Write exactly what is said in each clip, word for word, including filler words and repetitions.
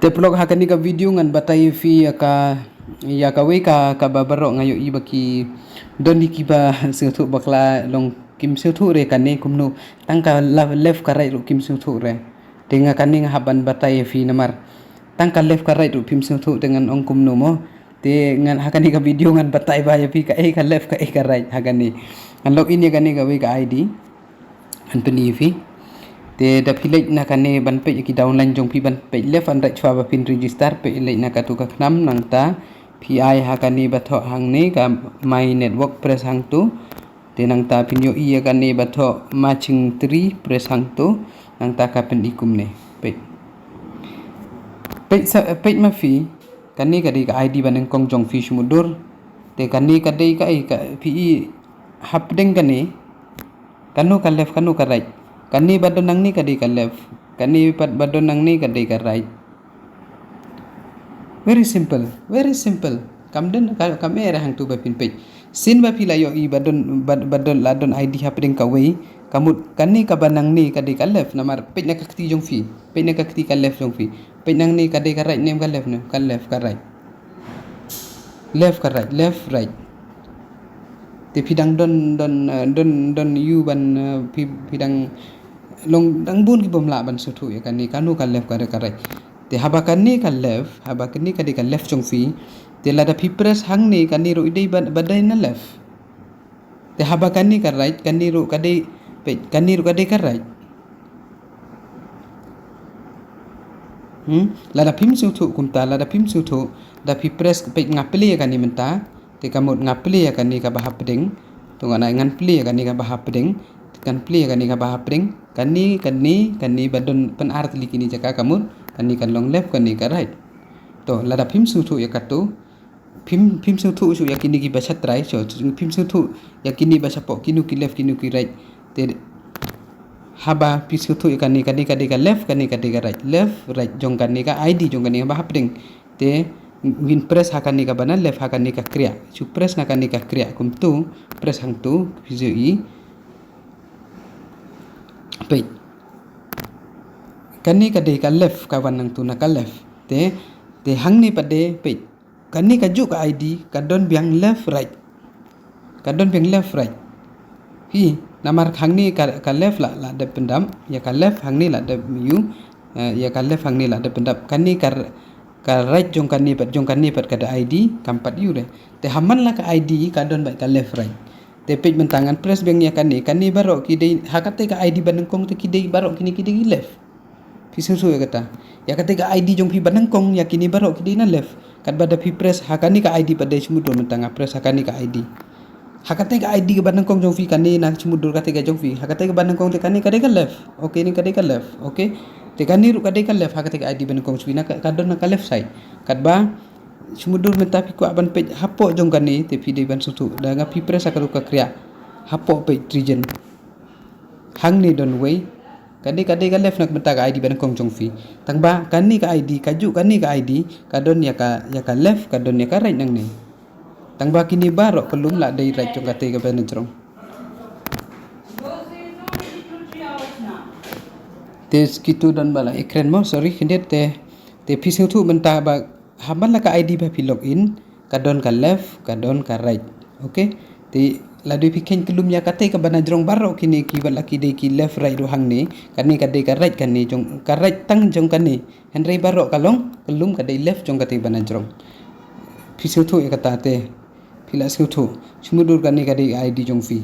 Te paralok, ha kane ka video ngan batai ïa phi ïa ka, ïa kawei ka, kaba baroh nga ïohi ba ki don hi kiba sngewthuh bakla, long kim sngewthuh re kane kumno, tang ka la-, left ka right ruh kim sngewthuh re. Te nga kane nga hap ban batai ïa phi namar tang ka left ka right ruh phim sngewthuh, te ngan ong kumno mo. Te ngan ha kane ka video ngan batai bha ïa phi kaei ka left kaei ka right ha kane. Ngan log in ïa kane kawei ka I D. Ngan pyni ïa phi. Te da phi leit na kane ban peit ïa ki downline jong phi, ban peit left and right shuwa ba phin register, peit leit na katu ka khnam, nangta phi ai ha kane ba thoh hangne ka My Network, press hangtu. Te nangta phin ïohi ïa kane ba thoh Matching Tree, press hangtu. Nangta ka pyni kumne. Peit. Peit sa, peit ma phi. Kane ka dei ka I D ba nyngkong jong phi, shu mutdur. Te kane ka dei kaei, ka phi i hapdeng kane. Kano ka left, kano ka right? Kane ba don nangne ka dei ka left. Kane pat ba don nangne ka dei ka right. Very simple, very simple. Kam don, ka-, kam eh re hangtu ba phin peit. Sien ba phi la ïohi ba don, ba, ba don, la don I D hapdeng kawei. Ka mut kane kaba nangne ka dei ka left, namar peit na ka kti jong phi. Peit na ka kti, ka left jong phi. Peit nangne ka dei ka right ne em ka left, ne em ka left, ka right. Left ka right, left right. Te phi dang don, don, eh, don, don ïoh ban, eh, phi, phi dang long dang bun ki bym lah ban sngewthuh ïa kane, kano ka left, ka right, ka right. Te haba kane ka left, haba kane ka dei ka left jong phi. Te lada phi press hangne, kane ruh i dei ba, ba dei na left. Te haba kane ka right, kane ruh ka dei, peit, kane ruh ka dei ka right. Hmm? Lada phim sngewthuh kumta, lada phim sngewthuh, da phi press, peit, nga plie ïa kane mynta. Te ka mut nga plie ïa kane kaba hapdeng. To ngan ai ngan plie ïa kane kaba hapdeng. Te ngan plie ïa kane kaba hapdeng. Kane, kane, kane ba don pyn-ar tylli kine jaka, ka mut kane kan long left, kane ka right. To lada phim sngewthuh ïa katu, phim, phim sngewthuh shuh ïa kine kiba shatrai, so, phim sngewthuh ïa kine ba shapoh, kino ki left, kino ki right. Te haba phi sngewthuh ïa kane, kane ka dei ka left, kane ka dei ka right. Left, right jong kane ka I D jong kane kaba hapdeng. Te ngin press ha kane kaba na left, ha kane ka kriah. Shu press na kane ka kriah kumtu, press hangtu, phi ju i. Peit. Kane ka dei ka left, ka wan nangtu na ka left. Te, te hangne pat de, peit. Kane kajuh ka I D ka don biang left right. Ka don biang left right. Phi, namar hangne ka, ka left la, la dep pyndap, ïa ka left hangne la dep ïoh, eh, ïa ka left hangne la dep pyndap. Kane ka, ka right jong kane pat, jong kane pat ka dei I D, kam pat ïoh de. Te ha man la ka I D ka don bad ka left right. Te peit mynta ngan press biang ïa kane, kane baroh ki dei, ha kata ka I D ba nyngkong te ki dei baroh kine ki dei left. Phi sngewthuh ïa kata. Ïa kata ka I D jong phi ba nyngkong ïa kine baroh ki dei na left. Katba da phi press ha kane ka I D pat de, shu mutdur mynta nga press ha kane ka I D. Ha kata ka I D kaba nyngkong jong phi kane na, shu mutdur kata ka jong phi. Ha kata kaba nyngkong te kane ka dei ka left. Okay, ne ka dei ka left. Okay. Te kane ruh ka dei ka left, ha kata ka I D ba nyngkong jong phi na ka, ka don na ka left side. Katba shu mutdur mynta phi kwah ban peit hapoh jong kane, te phi dei ban sngewthuh. Da nga phi press ha ka ruh ka kriah. Hapoh peit region. Hangne don wei. Ka dei, ka dei ka left na ka bynta ka I D ba nyngkong jong phi. Tangba kane ka I D, kajuh kane ka I D ka don ïa ka, ïa ka left, ka don ïa ka right nangne. Tangba kine baroh ka lum la dei right jong kata kaba na jrong. Te kitu don ba la ïakren mo, sorry, khyndiat te, te phi sngewthuh mynta ba ha man la ka I D ba phi log in, ka don ka left, ka don ka right. Okay? Te lada phi kheiñ ka lum ïa kata kaba na jrong baroh kine ki ba la ki dei ki left right ruh hangne, kane ka dei ka right, kane jong, ka right tang jong kane. Hynrei baroh ka long, ka lum ka dei left jong kata kaba na jrong. Phi sngewthuh ïa kata te. Phi la sngewthuh. Shu mutdur kane ka dei I D jong phi.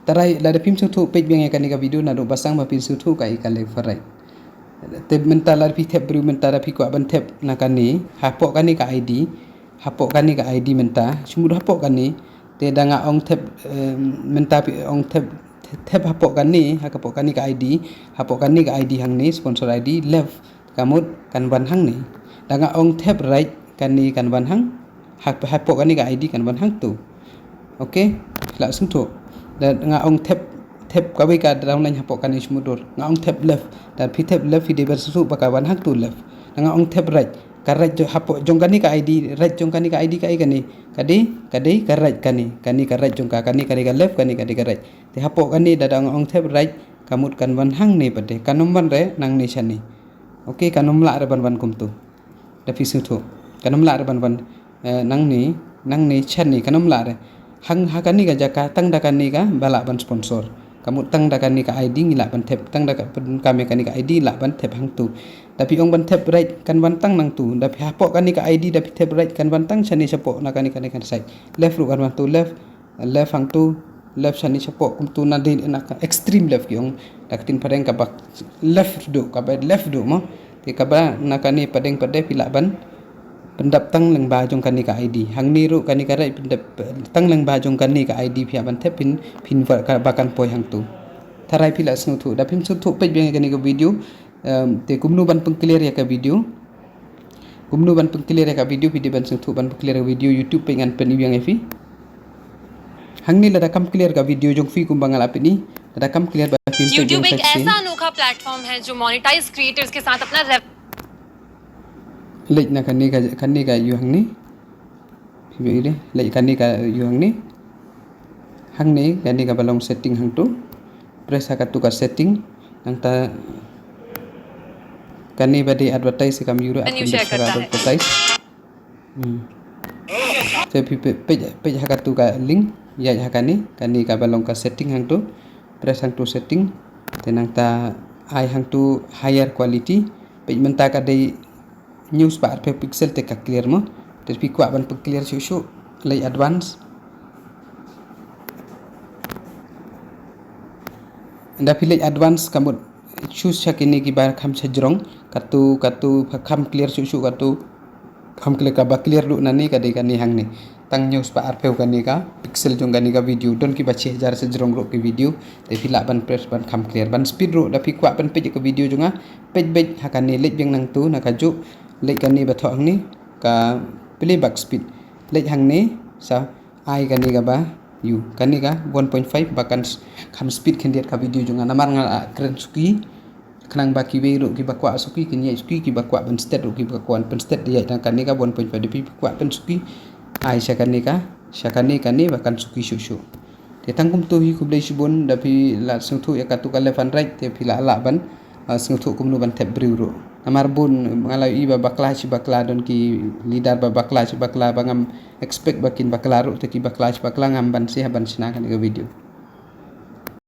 Tharai lada phim sngewthuh peit biang ïa kane ka video naduh ba sdang ba phin sngewthuh kaei ka left right. Te mynta lada phi thep briew mynta da phi kwah ban thep na kane, hapoh kane ka I D, hapoh kane ka I D mynta, shu mut hapoh kane, te da nga ong thep, eh, mynta phi ong thep, thep hapoh kane, ha hapoh kane ka I D, hapoh kane ka I D hangne, sponsor I D, left, ka mut kan wan hangne. Da nga ong thep right, kane kan wan hang, ha, hapoh kane ka I D kan wan hangtu. Okay, la sngewthuh. Da nga ong thep, thep kawei ka downline hapoh kane shu mutdur. Nga ong thep left, da phi thep left phi dei ban sngewthuh ba ka wan hangtu left. Da nga ong thep right, ka right jong, hapoh jong kane ka I D, right jong kane ka I D kaei kane. Ka dei, ka dei ka right kane. Kane ka right jong ka, kane ka dei ka left, kane ka dei ka right. Te hapoh kane da, da nga ong thep right, ka mut kan wan hangne pat de. Kan ym wan re nangne shane. Okay, kan ym lah re ban wan kumtu. da phi sngewthuh. Kan ym lah re ban ban, eh, nangne, nangne shane kan ym lah re. Hang ha kane ka jaka tang da kane kaba lah ban sponsor. Ka mut tang da kane ka I D ngi lah ban thep, tang da ka, pyn-, kane ka I D lah ban thep hangtu. Da phi ong ban thep right kan wan tang nangtu. Da phi hapoh kane ka I D da phi thep right kan wan tang shane shapoh na kane, kane ka side. Left ruh kan wan tu left, left hangtu, left shane shapoh kumtu na dei na ka extreme left ki ong. Da ka ktien phareng kaba left duh, kaba left duh mo. Te kaba na kane padeng pat de phi lah ban pyndap tang lyngba jong kane ka I D. Hangne ruh kane ka right pyndap tang lyngba jong kane ka I D phi hap ban thep phin, phin ba ka, ba kan poi hangtu. Tharai phi la sngewthuh, da phim sngewthuh peit biang ïa kane ka video. Em, te kumno ban pynclear ïa ka video. Kumno ban pynclear ïa ka video, phi dei ban sngewthuh ban pynclear ïa ka video YouTube peit ngan pyn-i biang ïa phi. Hangne lada kam clear ka video jong phi kumba nga la pyni, lada kam clear ba phin peit YouTube biang एक side sien. ऐसा अनोखा प्लेटफॉर्म है जो मोनेटाइज क्रिएटर्स के साथ अपना रेव- Leit na kane ka, kane ka ïoh hangne. Phi ïohi de, leit kane ka ïoh hangne. Hangne, kane kaba long setting hangtu. Press ha katu ka setting. Nangta kane ba dei advertise kam ïoh ruh. Menu share करता है। Advertise. Hmm. Te phi pe-, peit, peit ha katu ka link, ïaid ha kane, kane kaba long ka setting hangtu. Press hangtu setting. Te nangta ai hangtu higher quality. Peit mynta ka dei hynñiew spah arphew pixel te ka clear mo. Te phi kwah ban pynclear shuh shuh, leit advance. Da phi leit advance ka mut choose sha kine kiba kham shajrong, katu, katu, kham clear shuh shuh katu. Kham clear, kaba clear duh nane ka dei kane hangne. Tang hynñiew spah arphew kane ka pixel jong kane ka video. Don kiba shi hajar shajrong ruh ki video. Te phi lah ban press ban kham clear. Ban speed ruh da phi kwah ban peit ka video jong nga. Peit beit ha kane, leit biang nangtu na kajuh. Leit kane ba thoh hangne ka playback speed. Leit hangne sa ai kane kaba ïoh. Kane ka one point five ba kan s-, kham speed khyndiat ka video jong nga. Namar nga la kren suki. Khnang ba kiwei ruh kiba kwah suki kin ïaid suki, kiba kwah pynstet ruh kiba kwah pynstet ïaid na kane ka one point five. Da phi kwah pynsuki ai sha kane ka, sha kane, kane ba kan suki shuh shuh. Te tang kumtu hi, khublei shibun. Da phi la sngewthuh ïa katu ka left and right te phi la lah ban, ah, sngewthuh kumno ban thep briew ruh. Namar bun nga la ïohi ba bakla shi bakla, don ki leader ba bakla shi bakla ba ngam expect ba kin bakla ruh, te ki bakla shi bakla ngam banse ha ban shna kane ka video.